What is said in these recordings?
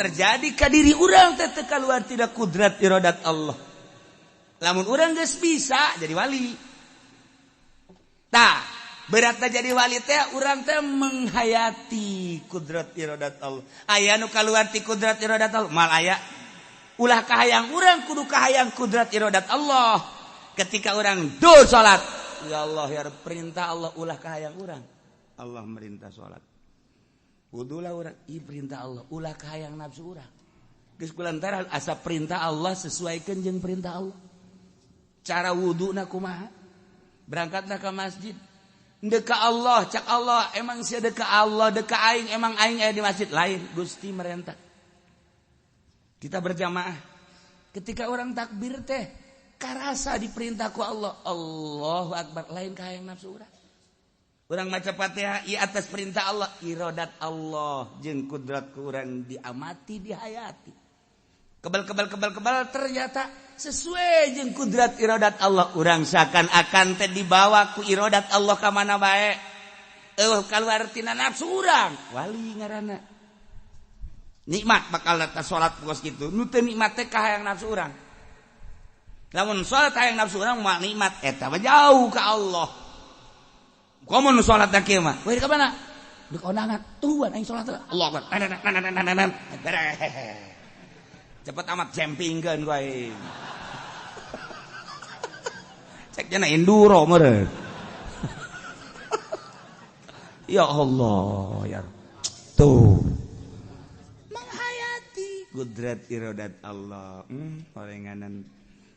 Terjadi ka diri urang teh teu kaluar tina kudrat iradat Allah. Lamun urang geus bisa jadi wali. Tah, beratna jadi wali teh urang teh menghayati kudrat iradat Allah. Aya nu kaluar ti kudrat iradat Allah, mal aya. Ulah kahayang urang kudu kahayang kudrat iradat Allah. Ketika urang do salat, ya Allah ya Rabb, perintah Allah ulah kahayang urang. Allah merintah salat. Wudulah urang, ih perintah Allah, ulah kahayang nafsu urang. Geus kulantaran asa perintah Allah sesuaikeun jeung perintah Allah. Cara wuduna kumaha? Berangkatlah ke masjid. Deka Allah, cak Allah, emang sia deka Allah, deka aing, emang aing aya di masjid lain, Gusti merentah. Kita berjamaah. Ketika orang takbir teh karasa diperintah ku Allah, Allahu Akbar, lain kahayang nafsu urang. Urang maca Fatihah i atas perintah Allah, iradat Allah jeung kudrat ku urang diamati, dihayati. Kebal kebal kebal kebal ternyata sesuai jeung kudrat iradat Allah. Urang seakan-akan teh dibawa ku iradat Allah ka mana bae. Eueuh kaluar tina nafsu urang, wali ngaranna. Nikmat bakal datang salat kos kitu. Nu teu nikmat teh kahayang nafsu urang. Lamun salat hayang nafsu urang mah nikmat eta mah jauh ka Allah. Komo nu salat da kieu mah. Weh ka mana? Di kondangan. Tuhan aing salat. Allah Akbar. Cepet amat jempingkeun ku aing. Cek jana enduro meureun. Ya Allah ya. Tuh. Menghayati kudrat iradat Allah. Orenganan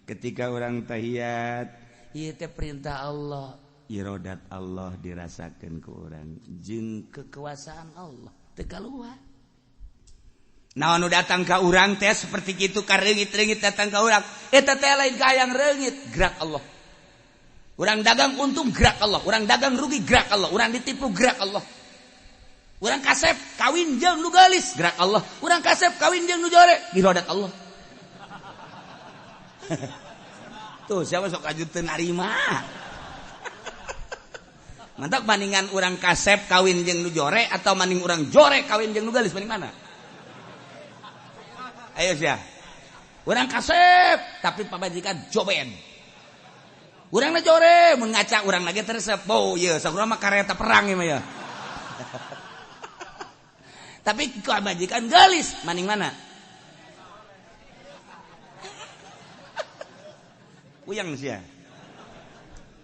ketika orang tahiyat, ieu teh perintah Allah. Iradat Allah dirasakeun ku urang jeung kekuasaan Allah teu kaluar. Naon nu datang ka urang teh seperti kitu kareungit-reungit datang ka urang, eta teh lain kahayang reungit, gerak Allah. Urang dagang untung gerak Allah, urang dagang rugi gerak Allah, urang ditipu gerak Allah. Urang kasep kawin jeung nu geulis gerak Allah, urang kasep kawin jeung nu jore iradat Allah. Tuh siapa sok aju teu narima. Mantap bandingan urang kasep kawin jeung nu jore atau maning urang jore kawin jeung nu geulis maning mana? Ayo sia. Urang kasep tapi pamajikan joben. Urangna jore mun ngaca urang lagi teresep. Oh ieu saurang mah kareta perang ieu mah ya. Tapi pamajikan geulis maning mana? Puyeng sia.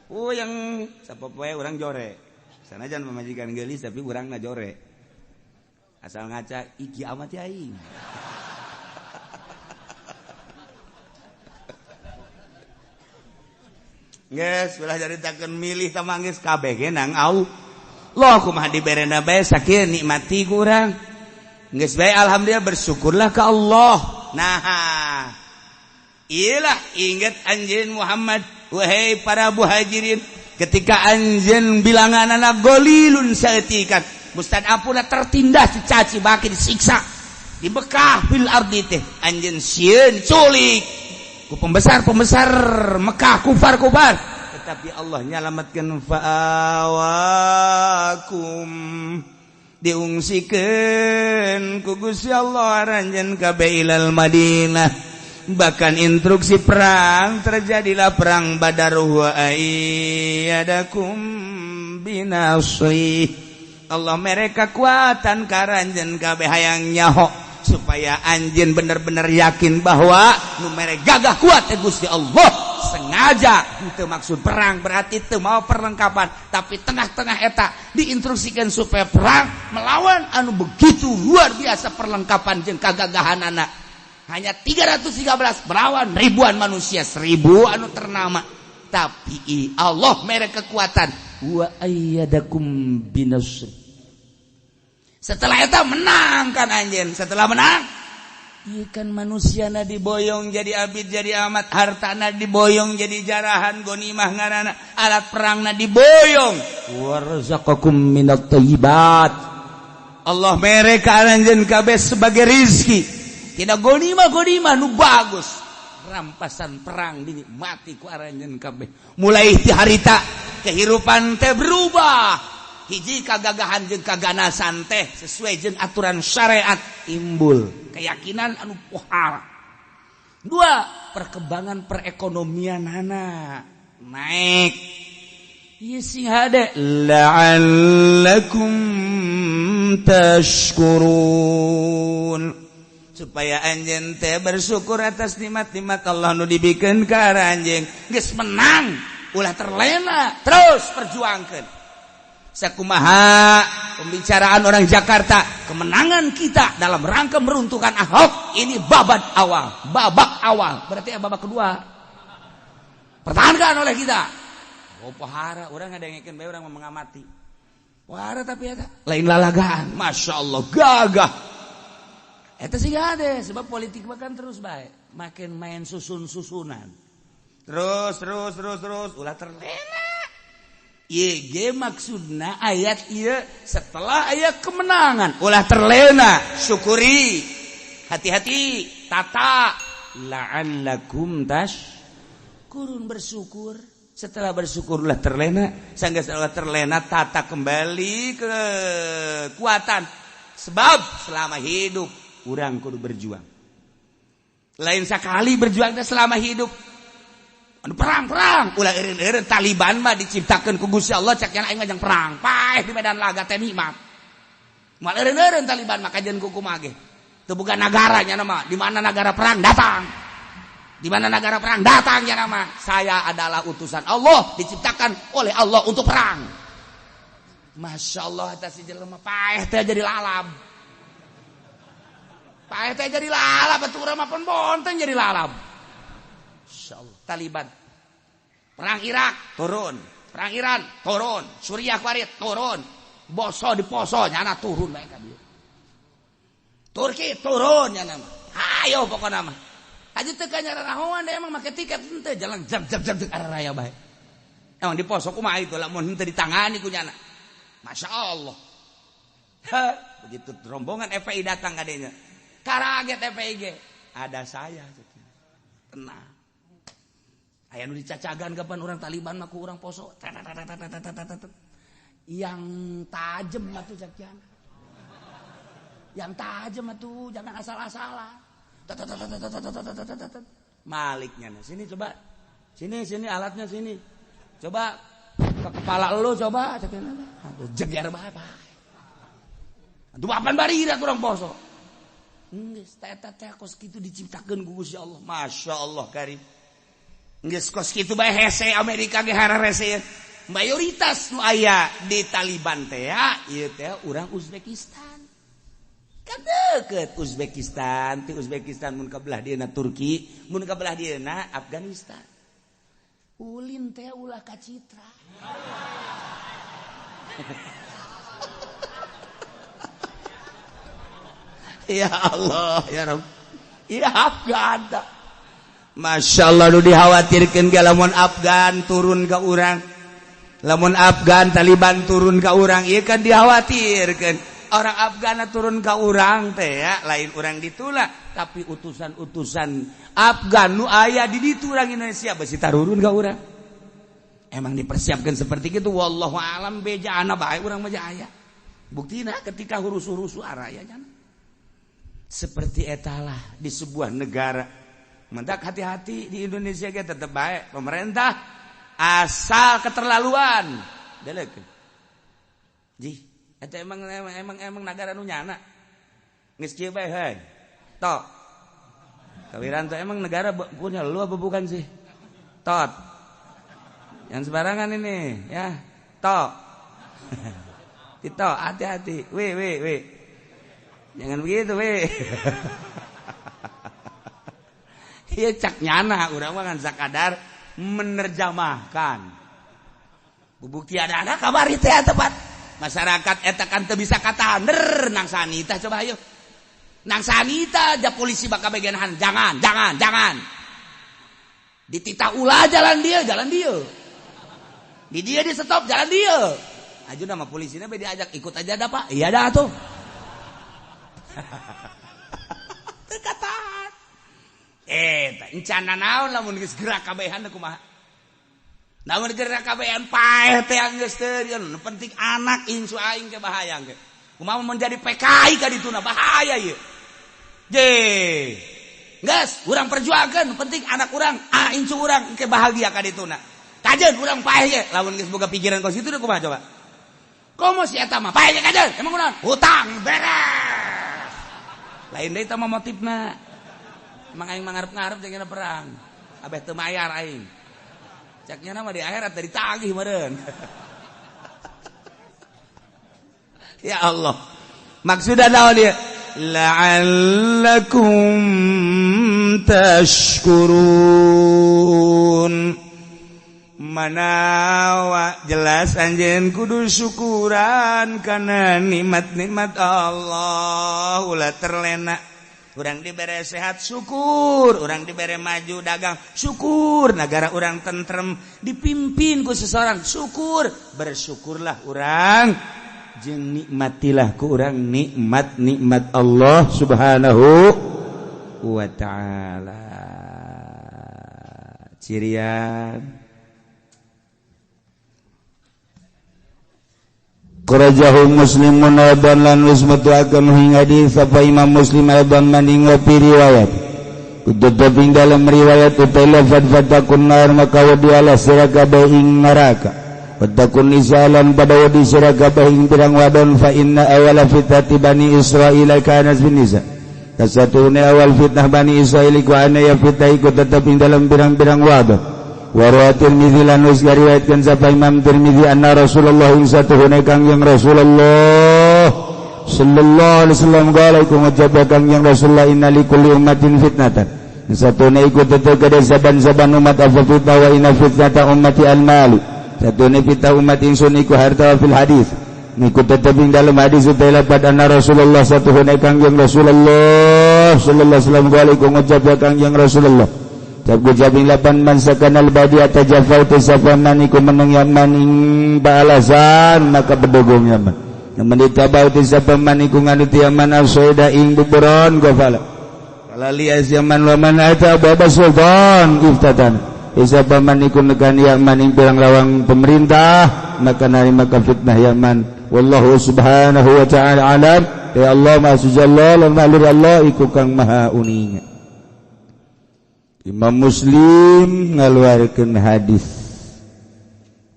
Puyeng sapopoe urang jore. Sanajan pamajikan geulis tapi urangna jore. Asal ngaca iki amat ya aing. Geus ulah caritakeun milih tah mangis kabeh ge nang Allah kumaha diberena bae sakieu nikmati ku urang. Geus bae alhamdulillah bersyukurlah ka Allah. Nah, iyalah ingat anjeun Muhammad, wahai para muhajirin, ketika anjeun bilanganana golilun saeutik mustadafuna tertindas, dicaci maki, disiksa di Mekah fil ardi teh anjeun sieun culik ku pembesar-pembesar Mekah, kufar-kufar, tetapi Allah nyalamatkeun fa'awakum, diungsikeun ku Gusti Allah aranjeun kabeh ilal Madinah. Bahkan instruksi perang terjadilah perang Badar wa ayyadakum binasri. Allah mereka kekuatan karanjeun kabeh hayang nyaho supaya anjeun bener-bener yakin bahwa nu mere gagah kuat teh Gusti Allah. Sengaja teu maksud perang berarti teu mau perlengkapan, tapi tengah-tengah eta diinstruksikan supaya perang melawan anu begitu luar biasa perlengkapan jeung kagagahanana. Hanya 313 melawan ribuan manusia, 1000 anu ternama, tapi Allah mere kekuatan wa ayyadakum binasr. Setelah itu menang kan anjeun, setelah menang ieu kan manusiana diboyong jadi abid jadi amat, hartana diboyong jadi jarahan gonimah ngaranna, alat perangna diboyong, warzaqakum minat thayyibat. Allah mere ka anjeun kabeh sebagai rizki. Tidak gonimah gonimah nu bagus, rampasan perang dinikmati ku aranjeun kabeh. Mulai ti harita kehidupan teh berubah. Hiji kagagahan jeung kaganasan teh sesuai jeung aturan syariat timbul keyakinan anu pohara. Dua, perkembangan perekonomian anak naik. Ieu sing hade la'allakum tashkurun, supaya anjeun teh bersyukur atas nikmat-nikmat Allah nu dibikeun ka anjeun. Geus menang ulah terlena, terus perjuangkeun. Sakumaha pembicaraan orang Jakarta, kemenangan kita dalam rangka meruntuhkan Ahok ini babak awal, babak awal. Berarti ya babak kedua. Pertahankan oleh kita. Oh pohara, orang ada yang ngekeun bae, urang mengamati. Pohara tapi eta lain lalagaan. Masya Allah, gagah. Eta sih gak ada, sebab politik bahkan terus bae, makin main susun-susunan. Terus terus terus terus ulah terlena. Ye maksudna ayat ieu setelah ayat kemenangan ulah terlena, syukuri, hati-hati, tata la'allakum tashkurun, bersyukur. Setelah bersyukur ulah terlena, sanggeus ulah terlena tata kembali kekuatan. Sebab selama hidup urang kudu berjuang. Lain sekali berjuang teh selama hidup. Anu perang-perang ulah eureun-eureun Taliban mah diciptakeun ku Gusti Allah cek yang aing mah jang perang. Paeh di medan laga teh nikmat. Moal eureun-eureun Taliban mah kajian ku kumaha ge. Teu boga nagara nya mah, di mana nagara perang datang. Di mana nagara perang datang nya mah. Saya adalah utusan Allah, diciptakan oleh Allah untuk perang. Masya Allah eta si jelema paeh teh jadi lalab. Paeh teh jadi lalab atuh urang mah bonteng jadi lalab. Masya Allah Taliban. Perang Irak turun, perang Iran turun, Suriah kuarit turun, Boso di Poso nyana turun bae ka dieu. Turki turun nyana mah. Hayo pokona mah. Haji teu ka nyararahoan da emang make tiket henteu jalan jab jab jab jeung araya bae. Emang di Poso kumaha itu lamun henteu ditangani ku nyana. Masya Allah. Ha, begitu rombongan FPI datang kadenya. Karaget FPI ge. Ada saya. Tenang. Aya nu dicacagan kapan orang Taliban mah ku urang Poso. Yang tajem atuh cakian. Yang tajem atuh jangan asal-asalan. Maliknya nah, sini coba. Sini sini alatnya sini. Coba ke kepala lu coba cakian. Aduh jeger bae bae. Aduh apaan bari urang Poso. Geus eta teh kos kitu diciptakeun ku Gusti Allah. Masya Allah karim. Geus kos kitu bae hese Amerika ge hararese. Mayoritas nu aya di Taliban teh ya, ieu teh urang Uzbekistan. Kan deukeut Uzbekistan, ti Uzbekistan mun ka belah dieuna Turki, mun ka belah dieuna Afghanistan. Ulin teh ulah ka citra. Ya Allah, ya Rabb. Ya Afgan. Masya Allah nu dikhawatirkeun ge lamun Afgan turun ka urang. Lamun Afgan Taliban turun ka urang, ieu kan dikhawatirkeun. Orang Afgan turun ka urang teh ya, lain urang ditulak, tapi utusan-utusan Afgan nu aya di ditu urang Indonesia besi tarurun ka urang. Emang dipersiapkan seperti itu, wallahu alam bejana bae urang mah aya. Buktina ketika hurusu-hurusu araya nya. Seperti etalah di sebuah negara. Mendak hati-hati di Indonesia kita tetap baik pemerintah asal keterlaluan. Delek. Ji, eta emang emang emang negara nu nyana. Geus kieu bae heuy. Tok. Kawiranto emang negara punya lu apa bukan sih? Tot. Yang sembarangan ini ya. Tok. Tito, hati-hati. Weh weh weh. Jangan begitu weh. Iya cak nyana urang mah ngan sakadar menerjemahkan. Bukti ada-ada kabar itu ya tepat. Masyarakat eta kan teu bisa katahan nang sanita coba ayo. Nang sanita aja polisi bakal bagian jangan, jangan, jangan. Dititah ulah jalan dia, jalan dia. Di dia di stop jalan dia. Aju nama polisinya be diajak ikut aja dah Pak. Iya dah tuh. Teu katahan. Encana naon lamun geus gerak kabehan kumaha. Namun gerak kabehan paeh teh geus teu nu penting anak incu aing ke bahaya ge. Kumaha menjadi PKI ka dituna bahaya ieu. Je. Geus, urang perjuangkeun penting anak urang, ah incu urang ke bahagia ka dituna. Kajeun urang paeh ge, lamun geus boga pikiran kos kitu kumaha coba. Komo si eta mah paeh ge kajeun, emang kunaon? Hutang beres. Lain deui tah mah motifna. Emang aing mah ngarep-ngarep jeung perang. Abeh teu mayar aing. Caknya nama di akhirat dari tagih meureun. Ya Allah. Maksudna naon ieu? La'allakum tashkurun. Manawa jelas anjeun kudu syukuran kana nikmat-nikmat Allah ulah terlena. Urang dibere sehat syukur, urang dibere maju dagang syukur, negara urang tentrem dipimpin ku seseorang syukur, bersyukurlah urang jeung nikmatilah ku urang nikmat-nikmat Allah Subhanahu wa taala. Cirian Karajahu Muslimun aidan lan wis metuakeun ing hadis sapa Imam Muslim aidan maning ngopi riwayat. Tetep ing dalam riwayat utai lafad fatakun nar maka wedi ala sira kabeh ing neraka. Fatakun nisalan pada wedi sira kabeh ing pirang wadon fa inna awala fitnati bani Israil kanat fin nisa. Kasatune awal fitnah bani Israil ku ana ya fitnah iku tetep ing dalam pirang-pirang wadon. Wa Tirmizi lan wis ngariwayatkeun sapa Imam Tirmizi anna Rasulullah satuhune Kangjeng Rasulullah sallallahu alaihi wasallam qala iku ngucap Kangjeng Rasulullah inna likulli ummatin fitnatan. Satune iku tetep kada saban-saban umat apa fitnah wa inna fitnata ummati al-mal. Satune fitnah umat ingsun iku harta fil hadis. Niku tetep ing dalem hadis utai lapat anna Rasulullah satuhune Kangjeng Rasulullah sallallahu alaihi wasallam qala iku ngucap Kangjeng Rasulullah Jago-jabing lapan man sakanal badiata jafau tisafaman iku meneng yaman ing baalasan maka bedogong yaman. Namun ditabau tisafaman iku nganuti yaman al-soida ing buburon gofala. Kalali as yaman waman ata baba sultan iftatan. Tisafaman iku nekan yaman ing pirang lawang pemerintah maka nari maka fitnah yaman. Wallahu subhanahu wa ta'ala alam. Ya Allah maha suci Allah lan maha Allah iku kang maha uninga. Imam Muslim ngaluarkeun hadis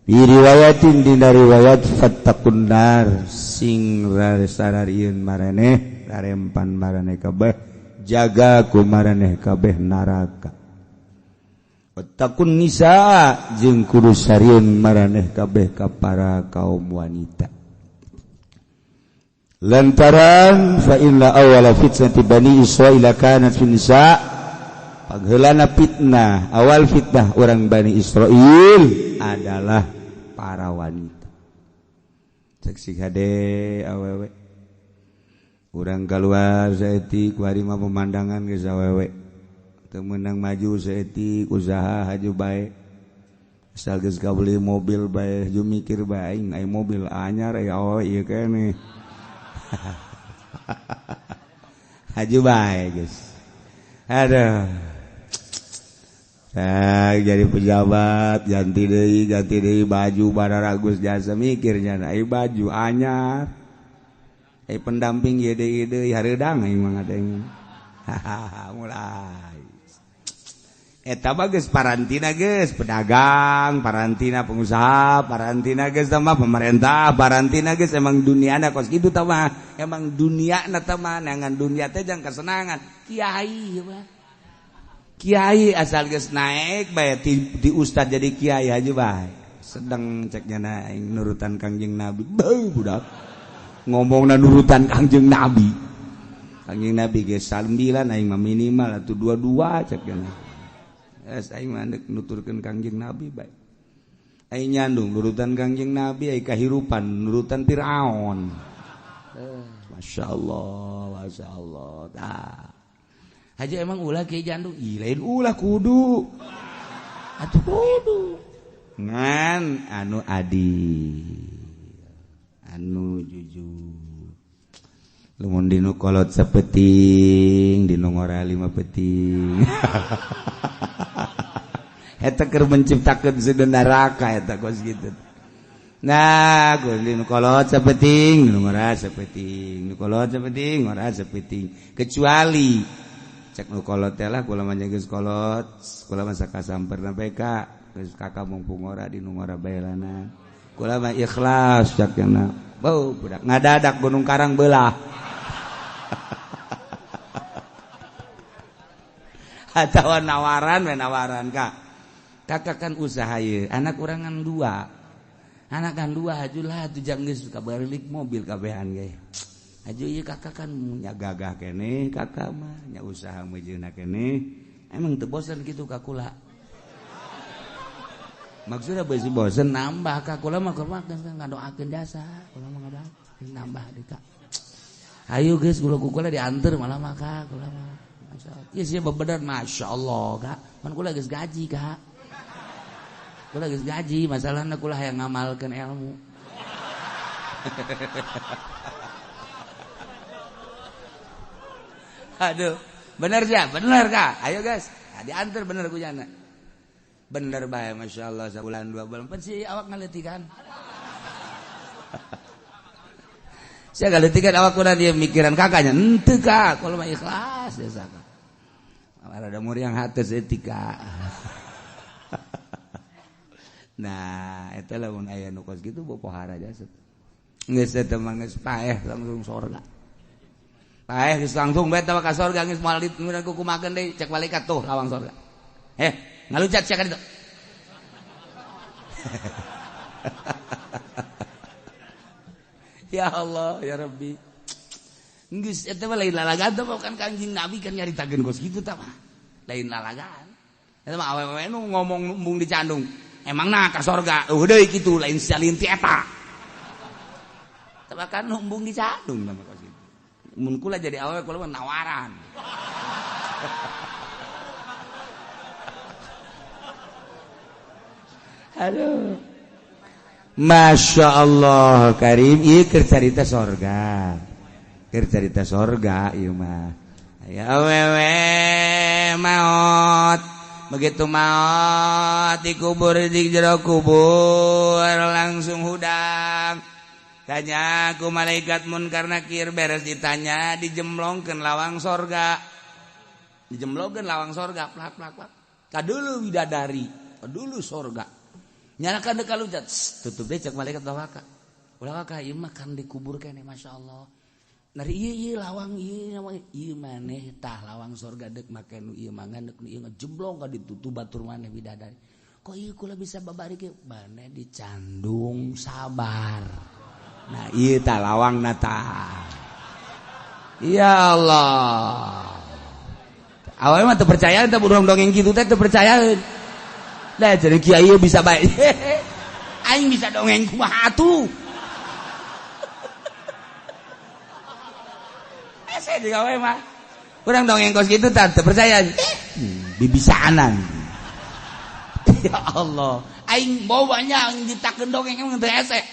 di riwayatin dina riwayat fattaqun nar sing sararieun maraneh rarempan maraneh kabeh jaga ku maraneh kabeh neraka wattaqun nisa jeung kudu sarieun maraneh kabeh ka para kaum wanita lantaran fa inna awwala fitnati bani Israil kanat fin nisa. Pangheulana fitnah, awal fitnah orang Bani Israel adalah para wanita. Saksi hade awewe. Urang keluar saeutik kuari mah pemandangan geus awewe. Teu meunang maju saeutik usaha haju bae. Asal geus kabeli mobil bae ju mikir bae aing aya mobil anyar aya awewe ieu keneh. Haju bae geus. Aduh. Jadi pejabat ganti deui baju bararagus jasa mikirnya ai baju anyar ai pendamping ieu deui deui hareudang aing mah ngadeng hahaha mulai eta mah geus parantina geus pedagang parantina pengusaha parantina geus mah pemerintah parantina geus emang duniana kos kitu tah mah emang duniana tah mah neangan dunia teh jang kesenangan kiai mah kiai asal geus naik bae di ustad jadi kiai aja bae sedang ceknya naik nurutan Kangjeng Nabi beuh budak ngomongna nurutan Kangjeng Nabi Kangjeng Nabi geus 9 aing mah minimal atuh 22 ceknya geus aing mah nuturkeun Kangjeng Nabi bae aing nyandung nurutan Kangjeng Nabi aing kahirupan nurutan Firaun. Masya Allah, Masya Allah. Tah haji emang ulah kiai jandung, ih lain ulah kudu. Atuh kudu. Ngan anu adil, anu jujur. Lamun dinu kolot sapeting, dinu ngora 5 peting. Eta keur menciptakeun seudeuh neraka eta kos kitu. Nah, nu kolot sapeting, nu ngora sapeting, nu kolot sapeting, ngora sapeting. Kecuali cek nu kolot teh lah kula mah geus kolot, kula mah sakasamperna bae ka, geus kakak mumpung ngora di nu ngora bae lana. Kula mah ikhlas cak cenah. Bau budak ngadadak Gunung Karang belah. Atawa nawaran we nawaran ka. Kakak kan usaha ieu, anak urangan dua. Anak kan dua hajulah tuh jam geus kabarilik mobil kabehan ge. Haju ieu kakak kan nya gagah keneh kakak mah nya usaha meujeuhna keneh. Emang teu bosen kitu ka kula. Maksudna beusi bosen nambah ka kula mah keur mah geus ngadoakeun jasa, kula mah ngadoakeun nambah deui ka. Hayu geus kula ku kula dianter malah mah ka kula mah. Masyaallah. Ieu sia bebener masyaallah ka. Pan kula geus gaji ka. Kula geus gaji, masalahna kula hayang ngamalkeun ilmu. Aduh, bener ya, bener kak. Ayo guys, nah, diantar bener ku jana. Bener bae, masyaallah sabulan 2 bulan. Pan si awak ngaletikan. Sia ngaletikan awak kuda dia mikiran kakaknya. Henteu kak, kalau mah ikhlas desa kak. Rada muriang hate seetik kak. Nah, eta lamun aya nu kos kitu bopohara jasa. Geus eta mah geus paeh langsung sorga. Paeh geus langsung bae ka sorga geus moal ditungguan ku kumakeun deui cek malaikat tuh lawang sorga. Eh, ngalucat sia ka ditu. Ya Allah, ya Rabbi. Geus eta mah lain lalagaan teh kan Kanjeng Nabi kan nyaritakeun kos kitu tah mah. Lain lalagaan. Eta mah awewe nu ngomong embung dicandung. Emang nah ka sorga eueuh deui kitu lain salin ti eta. Tebakan embung dicandung mah kos kitu. Mun kula jadi awewe kula mah nawaran. Aduh. Masya Allah Karim, ieu keur carita sorga. Keur carita sorga ieu mah. Aya awewe maot. Begitu maot dikubur di jero kubur langsung hudang. Tanya ku malaikat munkar nakir beres ditanya dijemlongkeun lawang sorga. Dijemlongkeun lawang sorga plak plak plak. Kadulu widadari, kadulu sorga. Nyalakan deuk kaluncat, tutup deui cek malaikat ulah waka. Ulah waka ieu mah kan dikubur keneh masyaallah. Nari ieu ieu lawang ieu ieu maneh tah lawang sorga deuk make nu ieu mangan deuk nu ieu ngejemblong ka ditutup batur maneh bidadari. Kok ieu kula bisa babari kieu? Maneh dicandung sabar. Nah ieu tah lawangna tah. Ya Allah. Awalnya mah teu percaya teh urang dongeng kitu teh teu percaya. Lah jadi kiai bisa bae. Aing bisa dongeng kumaha atuh. Saya juga we mah. Urang dongeng kos kitu tah teu percaya. Bibisaanan. Ya Allah, aing bawanya aing ditakeun dongeng emang teu hese.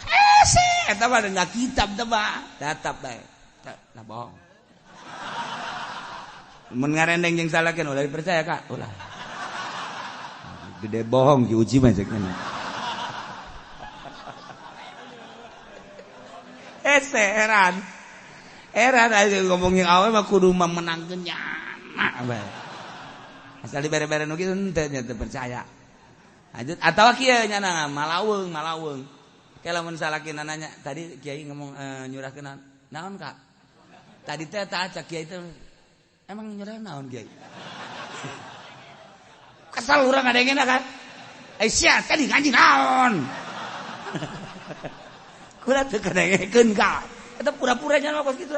Hese eta mah da kitab teh mah. Datap bae. Nah bohong. Mun ngarendeng jeung salakeun ulah dipercaya Kak, ulah. Gede bohong diuji mah cek mana. Hese heran. Heran aja ngomongin awe mah kudu memenangkeun nyana bae. Asal dibere-bere nu kitu henteu nya teu percaya. Lanjut atawa kieu nyana malaweung malaweung. Ke lamun salakina nanya, tadi kiai ngomong nyurahkeun naon Kak? Tadi teh tah cak kiai teh emang nyurah naon kiai? Kesal urang ngadengena kan. Eh sia tadi ngaji naon? Kula teu kadengekeun Kak. Eta pura-pura nya mah kos kitu.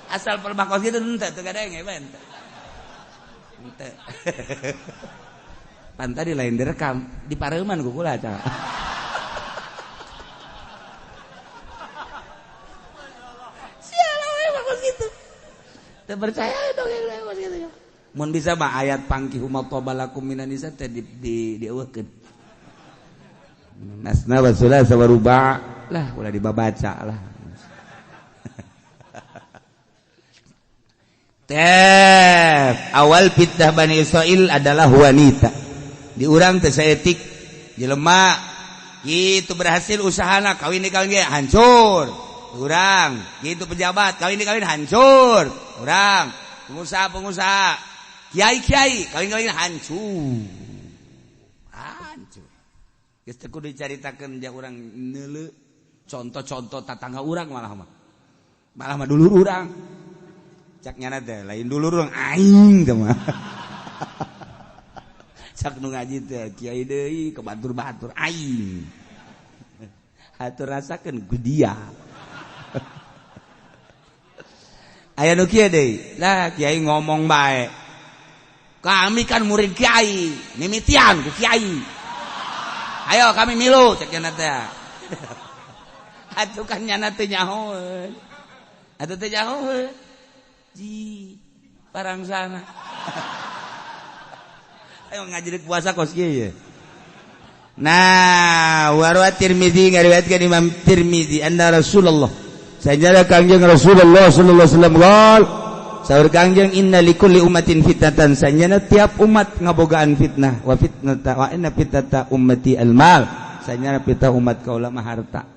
Asal pelbah kos kitu henteu teu kadenge bae henteu. Henteu. Pan tadi lain direkam, di pareuman ku kula ca. Sial we mah kos kitu. Teu percaya dongeng kos kitu. Mun bisa mah ayat pangkihu ma qabalakum minan nisa teh di dieuweuhkeun. Nasna wa sulasa wa ruba' lah ulah dibabaca lah. Tef, awal fitnah Bani Israil adalah wanita. Di urang teh saeutik jelema gitu berhasil usahana kawin dikawin ge hancur. Urang gitu pejabat kawin dikawin hancur. Urang pengusaha-pengusaha, kiai-kiai kawin-kawin hancur. Hancur. Geus teu kudu dicaritakeun ja urang neuleu contoh-contoh tatangga urang malah mah. Malah mah dulur urang. Cak nyana teh lain dulur urang aing teh mah. Cak nu ngaji teh kiai deui ke batur-batur aing. Hatur rasakeun ku dia. Aya nu kieu deui. Lah kiai ngomong bae. Kami kan murid kiai, mimitian ku kiai. Ayo kami milu cek nyana teh. Atuh kan nyana teh nyahoeun. Atuh teh nyahoeun. Ji parang sana. Ayo ngaji puasa kos kieu ye. Nah, warwa Tirmizi ngariwayatkeun Imam Tirmizi anna Rasulullah. Sanjara Kangjeng Rasulullah sallallahu alaihi wasallam qol saur Kangjeng inna likulli ummatin fitnatan sanjana tiap umat ngabogaan fitnah wa fitnata wa inna fitnata ummati almal sanjana fitnah umat kaula mah harta.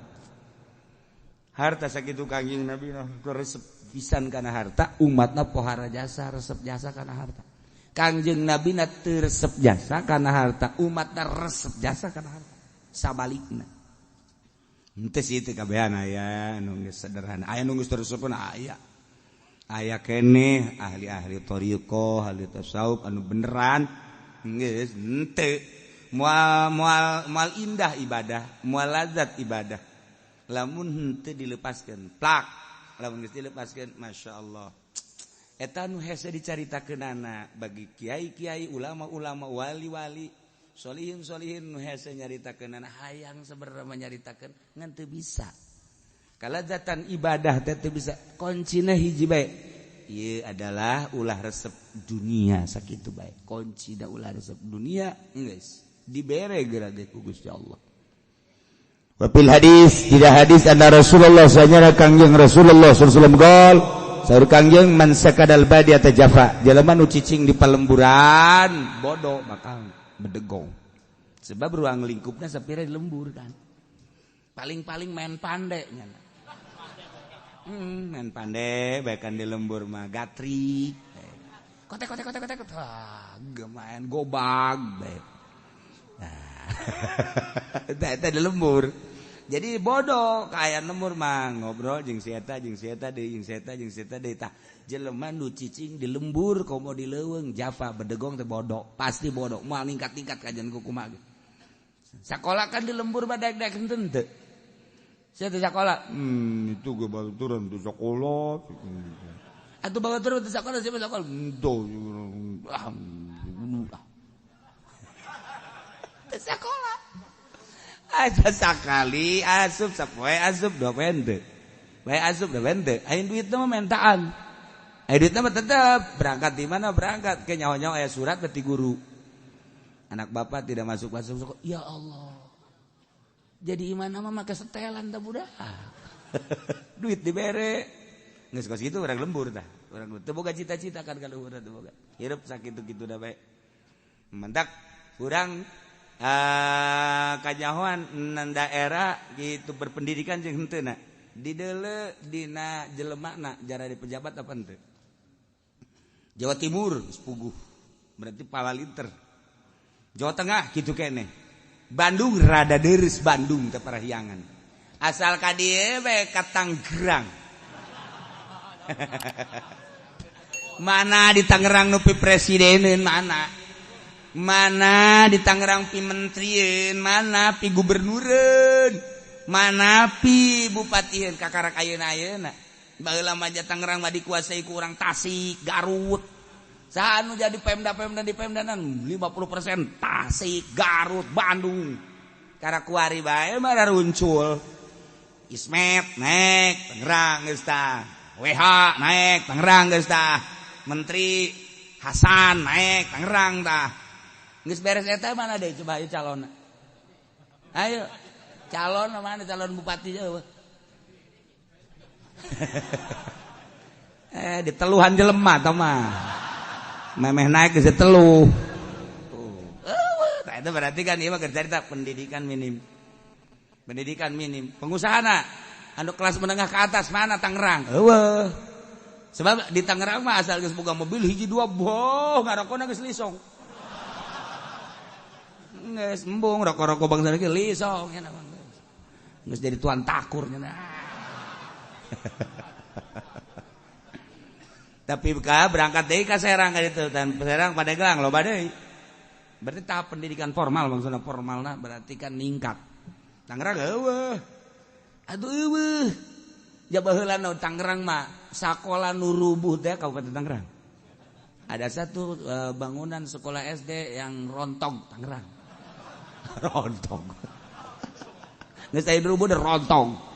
Harta sakitu Kangjeng Nabi resep pisan kana harta umatna pohara jasa resep jasa kana harta. Kangjeng Nabi na teu resep jasa kana harta umatna resep jasa kana harta sabalikna. Henteu sih teu kabehan aya nu geus sederhana aya nu geus resepna aya. Aya keneh ahli-ahli thariqah ahli tasawuf anu beneran geus henteu moal moal moal indah ibadah moal lazat ibadah lamun henteu dilepaskeun plak lamun geus dilepaskeun masyaallah. Eta nu hese dicaritakeunana bagi kiai-kiai ulama-ulama wali-wali solihin-solihin nu hese nyaritakeunana hayang sebenarnya nyaritakeun ngan teu bisa. Kalazatan ibadah teh teu bisa kuncina hiji bae. Ieu adalah ulah resep dunia sakitu bae. Kunci da ulah resep dunia geus dibere geura ge ku Gusti Allah. Wa fil hadis tidak hadis anna Rasulullah sanyana Kangjeng Rasulullah sallallahu alaihi wasallam qol saur Kangjeng man sakadal badi atajafa jelema nu cicing di palemburan bodoh bakal bedegong. Sebab ruang lingkupnya sapira di lembur kan. Paling-paling main pandai nya. Main pandai bahkan di lembur mah gatrik. Kotek kotek kotek kotek. Wah, main gobag bae. Nah. Eta di lembur. Jadi bodoh kayak lembur mah ngobrol jeung si eta jeung si eta deui jeung si eta jeung si eta deui tah. Jelema nu cicing di lembur komo di leuweung Java bedegong teh bodoh, pasti bodoh. Moal ningkat-ningkat kajian ku kumaha. Sakola kan di lembur mah daek-daek henteu teu. Sia teh sakola, itu ge baturan teu sakola. Atuh baturan teu sakola sia sakola. Henteu. Teu sakola. Asa sakali asup sapoe asup dua poe henteu. Bae asup dua poe henteu. Aya duitna mah mentaan. Aya duitna mah tetep berangkat di mana berangkat ke nyaho-nyaho aya surat beti guru. Anak bapak tidak masuk-masuk sekolah. Ya Allah. Jadi imana mah make setelan tah budak. Duit dibere. Geus kos kitu urang lembur tah. Urang teu boga cita-cita kan ka luhur teu boga. Hirup sakitu-kitu da bae. Mentak urang kanyahoan nan daerah gitu berpendidikan jeung henteu na. Dideuleu dina jelemana jara di pejabat apa henteu. Jawa Timur geus puguh. Berarti palalinter. Jawa Tengah gitu keneh. Bandung rada deres Bandung teh parahyangan. Asal ka dieu we ka Tangerang. Mana di Tangerang nu pi presideneun mana? Mana di Tangerang pi menterieun, mana pi gubernureun, mana pi bupatieun kakarak ayeuna-ayeuna. Baheula mah Tangerang mah dikuasai ku urang Tasik, Garut. Saha anu jadi pemda-pemda di pemdanan 50% Tasik, Garut, Bandung. Karakuari bae mah runcul. Ismet naik Tangerang geus tah. WH naik Tangerang geus tah. Menteri Hasan naik Tangerang tah. Geus beres eta mana deui coba ayo calonna. Ayo calon mana calon bupati eueuh. Diteluhan jelema tah mah. Memeh naik geus teluh. Tuh. Nah, itu berarti kan ieu mah cerita pendidikan minim. Pendidikan minim. Pengusahana anu kelas menengah ke atas mana Tangerang? Eueuh. Sebab di Tangerang mah asal geus boga mobil hiji dua boh ngarokona geus lisong. Geus embung rokok-rokok bangsa ge lisong nya geus jadi tuan takur nya. Tapi ka berangkat deui ka Serang ka ditu dan Serang Pandeglang loba deui. Berarti tahap pendidikan formal maksudna formalna berarti kan ningkat. Tangerang eueuh. Aduh eueuh. Ja baheula nu Tangerang mah sakola nu rubuh teh Kabupaten Tangerang. Ada satu bangunan sekolah SD yang rontong Tangerang. Rontong. Geus aya rubuh teh rontong.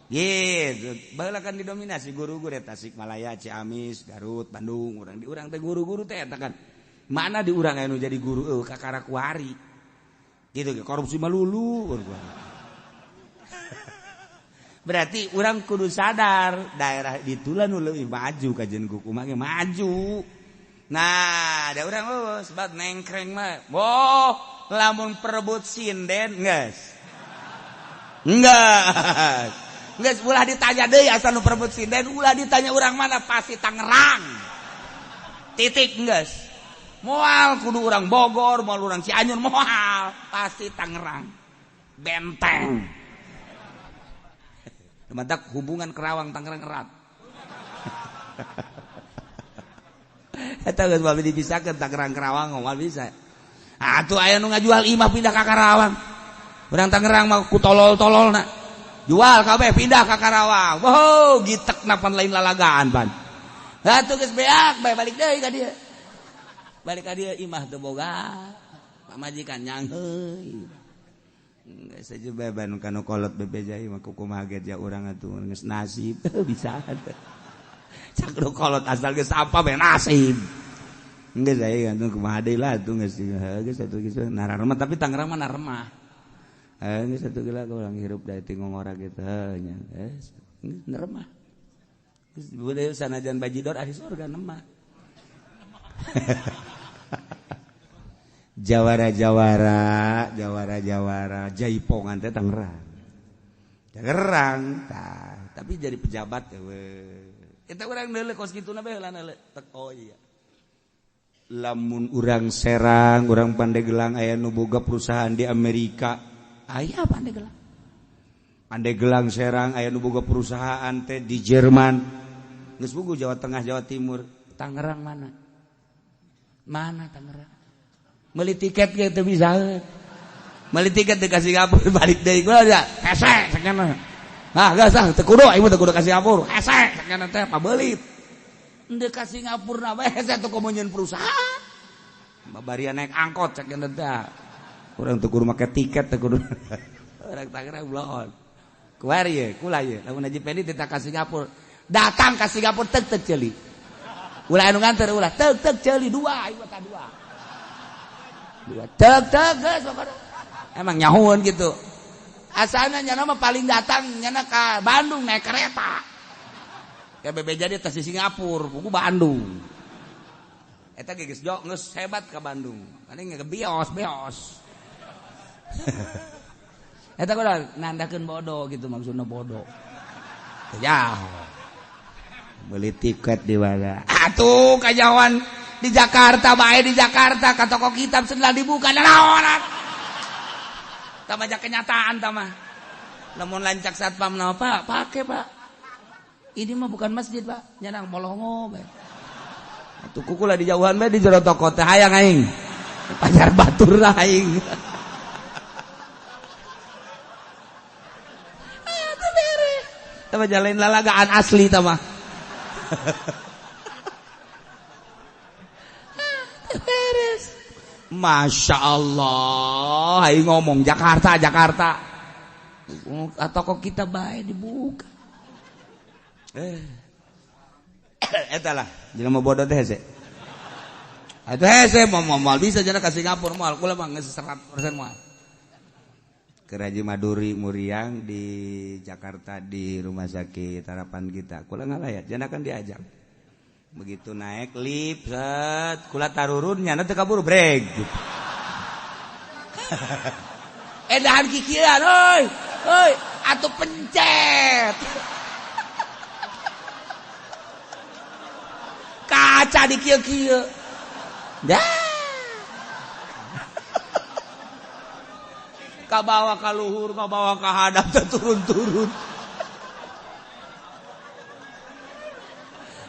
Gitu. Baheula kan didominasi guru-guru teh Tasikmalaya, Ciamis, Garut, Bandung, urang di urang teh guru-guru teh eta kan. Mana di urang anu jadi guru kakara kuari. Gitu korupsi malulu. Berarti urang kudu sadar daerah ditulah nu leuwih maju kajian kumaha ge maju. Nah, da urang sebab nengkreng mah. Boh, lamun perebut sinden geus. Enggak. Geus ulah ditanya deui asal nu perebut sinden, ulah ditanya urang mana pasti Tangerang. Titik geus. Moal kudu urang Bogor, moal urang Cianjur, moal pasti Tangerang. Benteng. Mantap hubungan Kerawang Tangerang erat. Eta geus moal dipisahkeun Tangerang Kerawang moal bisa. Atuh aya nu ngajual imah pindah ka Karawang. Urang Tangerang mah ku tolol-tololna. Jual kabeh pindah ka Karawang. Wow, gitekna pan lain lalagaan pan. Atuh geus beak bae balik deui ka dieu. Balik ka dieu imah teu boga. Pamajikan nyangheui. Geus saja beban kanu kolot bebeja mah kumaha ge ja urang atuh geus nasib bisa. Cak nu kolot asal geus apa bae nasib. Geus aya atuh kumaha deui lah atuh geus geus atuh geus nararemah tapi Tangerang mah naremah. Geus atuh geula urang hirup da ti ngongora kitu nya. Geus naremah. Geus budaya sanajan bajidor ahli surga nemah. Jawara-jawara, jawara-jawara, jaipongan teh Tangerang. Tangerang, tah, tapi jadi pejabat eueuh. Eta urang deuleu kos kituna bae heula deuleu. Tek oh iya. Lamun urang Serang, urang Pandeglang aya nu boga perusahaan di Amerika, aya Pandeglang. Pandeglang Serang aya nu boga perusahaan teh di Jerman. Geus buku Jawa Tengah, Jawa Timur, Tangerang mana? Mana Tangerang? Beli tiket ge teu bisa. Beli tiket teu ka Singapura balik deui gua aja. Hese sakana. Ah geus ah teu kudu aing mah teu kudu ka Singapura. Hese sakana teh pabeulit. Ndeu ka Singapura bae hese teu komo nyeun perusahaan. Babarian naik angkot sakana teh. Urang teu kudu make tiket teu kudu. Urang Tangerang bloon. Kuari ye, kula ye. Lamun Haji Pendi teh ka Singapura. Datang ka Singapura tek tek ceuli. Ulah anu nganter ulah tek tek ceuli dua aing mah dua. Dua tek tek geus pokona. Emang nyahueun gitu. Asalna nyana mah paling datang nyana ka Bandung naik kereta. Ya bebeja dia tas di Singapura, buku Bandung. Eta ge geus jok geus hebat ka Bandung. Paling ngebios beos. Eta kudu nandakeun bodoh gitu maksudna bodoh. Ya. Beli tiket di mana? Atuh kajawan di Jakarta bae di Jakarta ka toko kitab setelah dibuka naon. Tah aja kenyataan tah mah. Lamun lancak satpam na Pak, pake Pak. Ini mah bukan masjid Pak, nyanang molongo bae. Atuh kukula di jauhan bae di jero toko teh hayang aing. Pacar batur lah aing. Atuh bere. Tah mah lain lalagaan asli tah mah. Beres. Masya Allah, ayo ngomong Jakarta, Jakarta. Toko kita baik dibuka. Eta lah, jelema bodoh teh hese. Atuh hese mau moal bisa jana ka Singapura moal, kula mah geus 100% moal. Ke Haji Maduri Muriang di Jakarta di Rumah Sakit Harapan Kita. Kula ngalayat, jana kan diajak. Begitu naik lift, set, kula tarurun nyana teu kaburu brek gitu. Edahan kikian euy. Euy, atuh pencet. Kaca di kieu-kieu. Dah. Kabawa ka luhur, kabawa ka hadap teh turun-turun.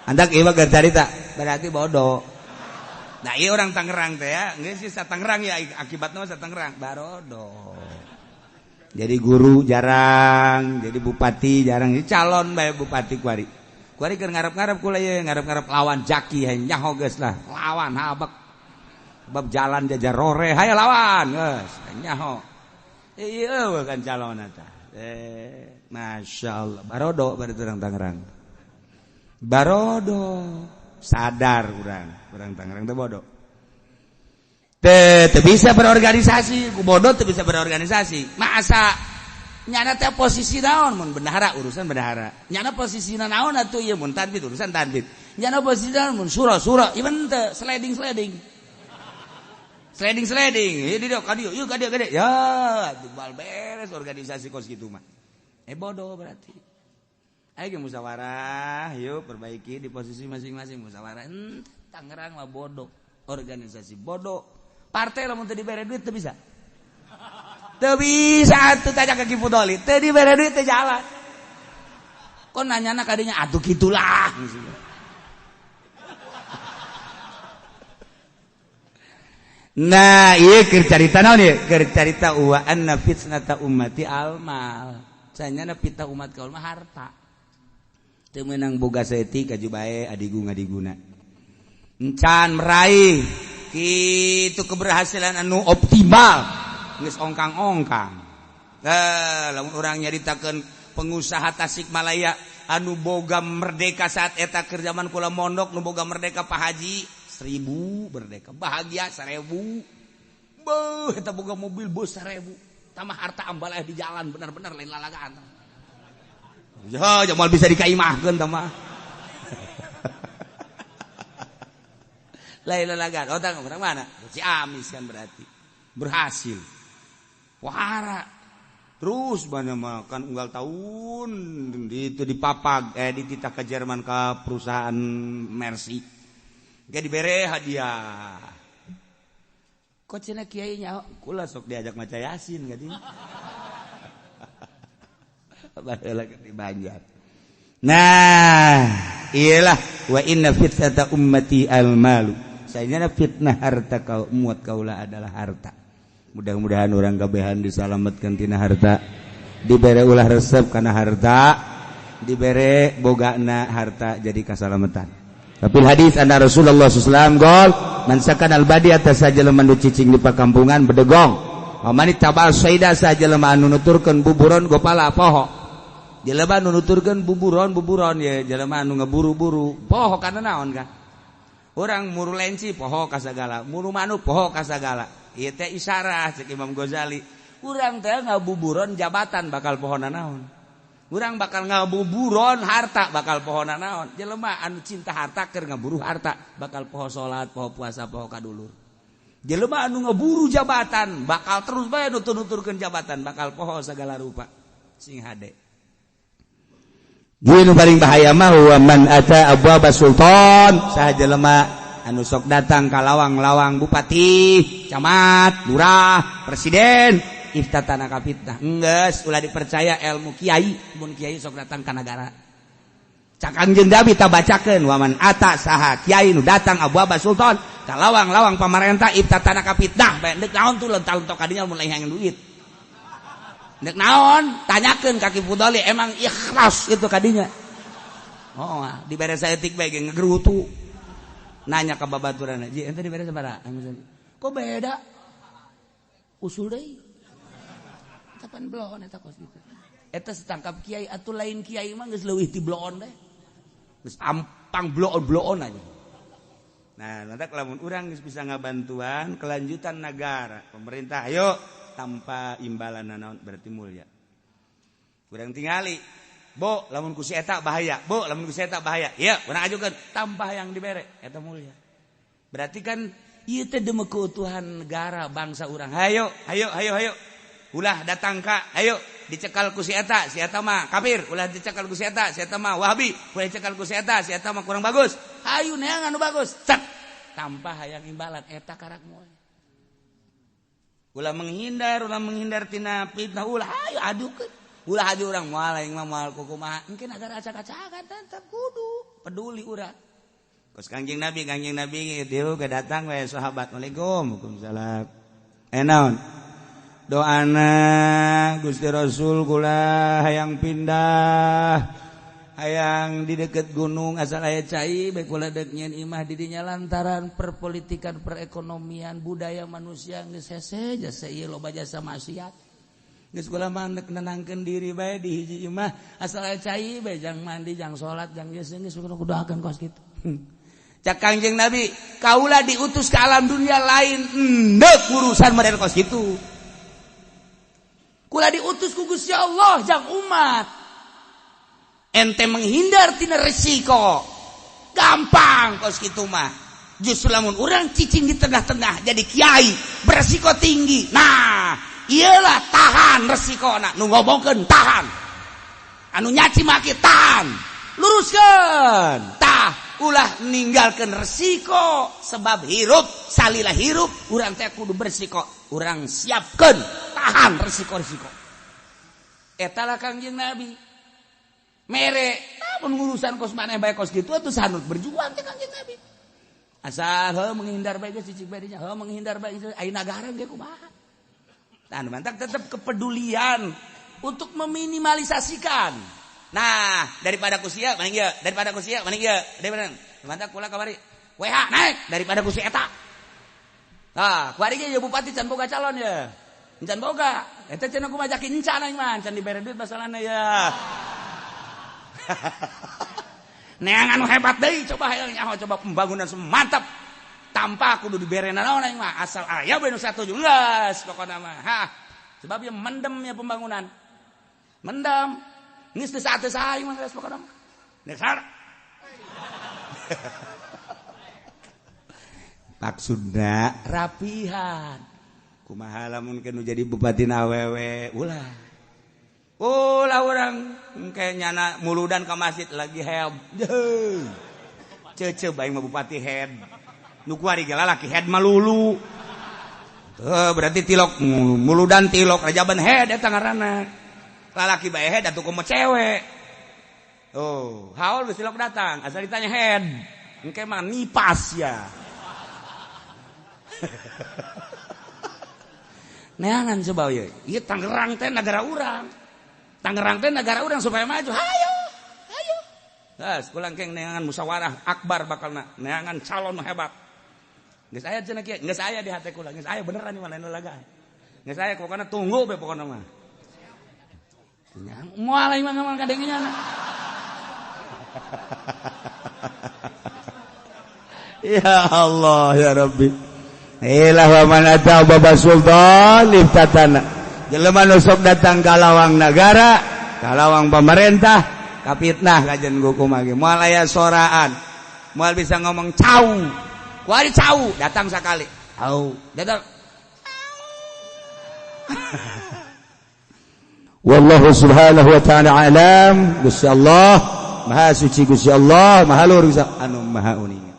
Andak ieu mah keur carita, berarti bodoh. Nah, ieu orang Tangerang teh ya, geus sih Tangerang ya akibatna mah Tangerang, barodo. Jadi guru jarang, jadi bupati jarang, jadi calon bae bupati kuari. Kuari keur ngarep-ngarep kula ieu, ngarep-ngarep lawan Jaki hayang nyaho geus lah, lawan habek. Bab jalan jajar rore, hayo lawan geus, nyaho. Iya bukan calon eta. Masya Allah, barodo berarti orang Tangerang. Barodo sadar orang Tangerang teh bodoh. Teu bisa berorganisasi, ku bodoh teu bisa berorganisasi. Masa nyana teh posisi naon mun bendahara urusan bendahara. Nyana posisina naon atuh ieu mun tanbit urusan tanbit. Nyana posisi naon mun suro-suro, ieu teu sliding-sliding. Sliding-sliding, ieu di dieu ka dieu, ieu ka dieu ka dieu. Ya, bal beres organisasi kos kitu mah. Bodoh berarti. Ayo musyawarah, yuk perbaiki di posisi masing-masing musyawarah. Tangerang mah bodoh, organisasi bodoh. Partai lamun teu dibere duit teu bisa. Teu bisa atuh tanya ka Ki Fudoli, teu dibere duit teu jalan. Kok nanyana kadinya atuh kitulah. Nah, ieu keur carita naon ieu? Keur carita wa anna fitnata ummati almal. Sanyana fitnah umat kaul mah harta. Teu meunang boga saeutik kaju bae adigung-adiguna. Encan meraih kitu keberhasilan anu optimal geus ongkang-ongkang. Lamun urang nyaritakeun pengusaha Tasikmalaya anu boga merdeka saat eta keur zaman kula mondok nu boga merdeka Pak Haji 1000 merdeka bahagia 1000. Beuh eta boga mobil bus 1000. Tambah harta ambalah di jalan bener-bener lain lalagaan. Ya, jamal bisa dikaimahkeun tah mah. Lain lalagaan. Oh, tang orang mana? Ciamis kan berarti. Berhasil. Wahara. Terus banyak makan unggal tahun itu dipapag dititah ke Jerman ke perusahaan Mercy. Ge dibere hadiah. Kok cenah kiai nya kula sok diajak maca Yasin gadi. Baheula di Banjar. Nah, iyalah wa inna fitnata ummati al-malu. Sayana fitnah harta kau muat kaula adalah harta. Mudah-mudahan orang kabehan disalametkeun tina harta. Dibere ulah resep kana harta, dibere bogana harta jadi kasalametan. Tapi hadis anna Rasulullah sallallahu alaihi wasallam gol man sakan al-badi atas sajelema nu cicing di pakampungan bedegong. Wa man tabal saida sajelema anu nuturkeun buburon gopala poho. Jelema anu nuturkeun buburon-buburon ye jelema anu ngeburu-buru poho kana naon kan. Urang muru lenci poho ka sagala, muru manuk poho ka sagala. Ieu teh isyarah cek Imam Ghazali. Urang teh ngabuburon jabatan bakal pohona naon. Urang bakal ngabuburon harta bakal pohona naon. Jelema anu cinta harta keur ngaburu harta bakal poho salat, poho puasa, poho kadulur. Jelema anu ngaburu jabatan bakal terus bae nutur-nuturkeun jabatan bakal poho sagala rupa. Sing hade. Ieu nu paling bahaya mah huwa man ata abwaba sultan, saha jelema anu sok datang ka lawang-lawang bupati, camat, lurah, presiden, iftatana ka fitnah. Enggeus ulah dipercaya ilmu kiai, mun kiai sok datang ka nagara. Cak Kangjeng Nabi ta bacakeun wa man ata saha kiai nu datang abwaba sultan ka lawang-lawang pamarentah iftatana ka fitnah. Bae deuk naon tuh lental-lentok kadinya mun lain hayang duit. Dek naon tanyakeun ka Ki Fudoli emang ikhlas itu kadinya. Oh, dibere saeutik bae ge ngegerutu. Nanya ka babaturanna, "Ji, ente dibere sabaraha?" Kok beda? Usul deui. Kapan bloon eta kos kitu. Eta setangkap kiai atuh lain kiai mah geus leuwih ti bloon deh. Geus ampang bloon-bloon aja. Nah, lantak lamun urang geus bisa ngabantuan kelanjutan negara, pemerintah ayo tanpa imbalan naon berarti mulia. Kurang tingali. Bo, lamun ku si eta bahaya. Bo, lamun ku si eta bahaya. Iya, urang ajukeun tambah yang dibere eta mulia. Berarti kan Ieu teh demi keutuhan negara bangsa urang. Hayo, hayo, hayo, hayo. Ulah datang ka, hayo dicekal ku si eta mah kafir, ulah dicekal ku si eta mah Wahabi, ulah dicekal ku si eta mah kurang bagus. Hayu neangan nu bagus. Cek. Tanpa hayang imbalan eta karak moal. Ulah menghindar tina fitnah, ulah hayu adukeun. Ulah hayu urang moal aing mah moal kukumaha. Engke nagara acak-acakan tetep kudu peduli urang. Kos Kangjeng Nabi dieu ge datang we sahabat. Waalaikum waalaikumsalam. Naon? Doana Gusti Rasul kula hayang pindah, hayang di deket gunung asal aya cai bae kula deuk nyieun imah di dinya lantaran perpolitikan, perekonomian, budaya manusia geus hese jasa ieu loba jasa maksiat. Geus kula mah nenangkeun diri bae di hiji imah asal aya cai bae jang mandi, jang salat, jang geus geus kudu doakeun kos kitu. Cak Kangjeng Nabi, kaula diutus ke alam dunia lain endek urusan model kos kitu. Kula diutus ku Gusti Allah jang umat. Ente menghindar tina resiko. Gampang kos kitu mah. Justru lamun urang cicing di tengah-tengah jadi kiai beresiko tinggi. Nah, iyalah tahan resikona. Nu ngomongkeun tahan. Anu nyaci maki tahan. Luruskeun. Tah, ulah ninggalkeun resiko sebab hirup salila hirup urang teh kudu beresiko. Urang siapkeun tahan resiko-resiko. Eta lah Kangjeng Nabi. Mere lamun urusan kos maneh bae kos kitu atuh sanut berjuang teh Kangjeng Nabi. Asal heuh menghindar bae geus cicing bae dinya, heuh menghindar bae geus aya nagara ge kumaha. Tah mantak tetep kepedulian untuk meminimalisasikan. Nah, daripada ku sia mending ieu, daripada ku sia mending ieu, daripada mantak kula kamari WH naik daripada ku si eta. Tah, kuari ge bupati can boga calon ya. Encan boga. Eta cenah kumaha jaki encan aing mah, encan dibere duit masalahna ya. Neangan nu hebat deui coba hayang nyaho coba pembangunan semantap. Tanpa kudu dibere naon aing mah, asal aya bae nu satuju geus pokona mah. Hah. Sebab ieu mendem ya pembangunan. Mendem. Geus teu saat aing mah geus pokona mah. Dasar. Maksudna rapihan. Kumaha lamun nu jadi bupati awewe ulah. Ulah urang engke nyana muludan ka masjid lagi head. Cece bae mah bupati head. Nu kuari ge lalaki head malulu. Heuh berarti tilok muludan tilok rajaban head eta ngaranna. Lalaki bae head atuh komo cewek. Oh, haul geus tilok datang asal ditanya head. Engke mah nipas ya. Neangan coba ieu. Ieu Tangerang teh nagara urang. Tangerang teh nagara urang supaya maju. Hayo, hayo. Geus pulang keng neangan musyawarah akbar bakalna. Neangan calon hebat. Geus aya cenah kieu, geus aya di hate kula, geus aya beneran ieu mah lain laga. Geus aya pokona tunggu be pokona mah. Moal aing mah ngamal kadengenya. Ya Allah ya Rabbi. Ilah wa man ata baba sultan iftatana. Jelema nu sok datang ka lawang nagara, ka lawang pemerintah, kapitnah kajen kumaha ge. Moal aya soraan. Moal bisa ngomong cau. Kuari cau, datang sakali. Cau, datang. Wallahu subhanahu wa ta'ala alam. Gusti Allah, Maha suci Gusti Allah, Maha luhur Gusti anu Maha uninga.